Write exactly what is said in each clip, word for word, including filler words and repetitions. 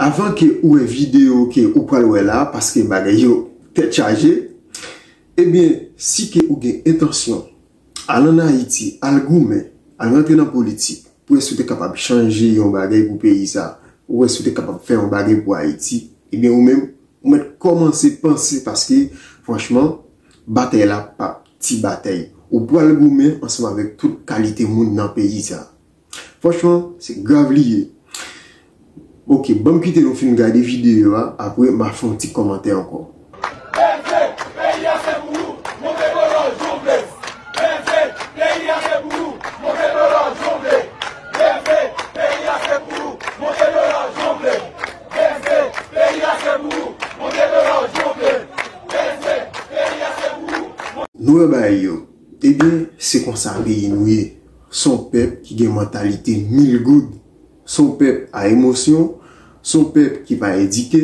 Avan ke ou wè videyo ke ou pral wè la, paske bagay yo tèt chaje, ebyen, si ke ou gen entansyon al ann Ayiti, al goumen, al rantre nan politik, pou wè si w te kapab chanje yon bagay pou peyi sa, ou wè si w te kapab fè yon bagay pou Ayiti, ebyen, ou menm, ou mèt kòmanse panse, paske, franchman, batay la p ap ti batay. Ou pral goumen ansanm avèk tout kalite moun nan peyi sa. Franchman, se grav li ye. Ok, ban m kite nou fin gade videyo a, apre m a fè yon ti kòmantè ankò. Bèlje, peyi a se pou ou, monte dolo jan w vle. Bèlje, peyi a se pou ou, monte dolo jan w vle. Bèlje, peyi a se pou ou, monte dolo jan w vle. Bèlje, peyi a se pou ou, monte dolo jan w vle. Bèlje, peyi a se pou ou. Nou wè bagay yo. Ebyen, se konsa peyi nou ye. Se yon pèp ki gen mantalite mil goud. Se yon pèp a emosyon, se yon pèp ki pa edike,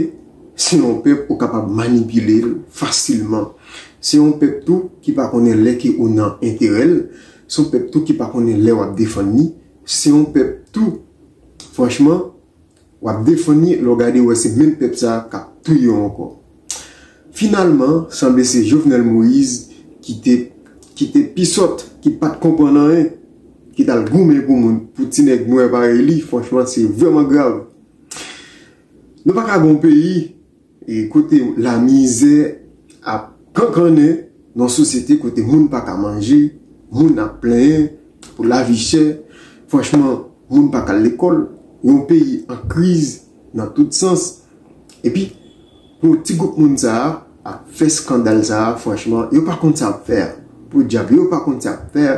se yon pèp ou kapab manipile l fasilman. Se yon pèp tou ki pa konnen lè ke ou nan enterè l, se yon pèp tou ki pa konnen lè w ap defann li, se yon pèp tou, franchman, w ap defann li, lè w gade w wè se menm pèp sa a k ap touye w ankò. Finalman, sanble se Jovenel Moïse ki te, ki te pi sòt, ki pa t konprann anyen, ki t al goumen pou moun, pou ti nèg nwè parèy li. Franchman, se vrèman grav. Nou pa ka gen yon peyi e kote lamizè ap kankannen nan yon sosyete kote moun pa ka manje, moun ap plenyen pou lavi chè, franchman, moun pa ka al lekòl, yon peyi an kriz nan tout sans. Epi, pou yon ti gwoup moun sa a ap fè eskandal sa a, franchman, yo pa konn sa ap fè. Podyab, yo pa konn sa ap fè.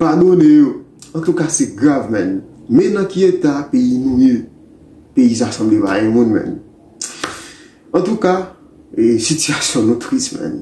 Padone yo. Antouka, se grav, menn. Men nan ki eta peyi nou ye? Peyi sa sanble pa gen moun, menn. Antouka, e, sitiyasyon nou tris, menn.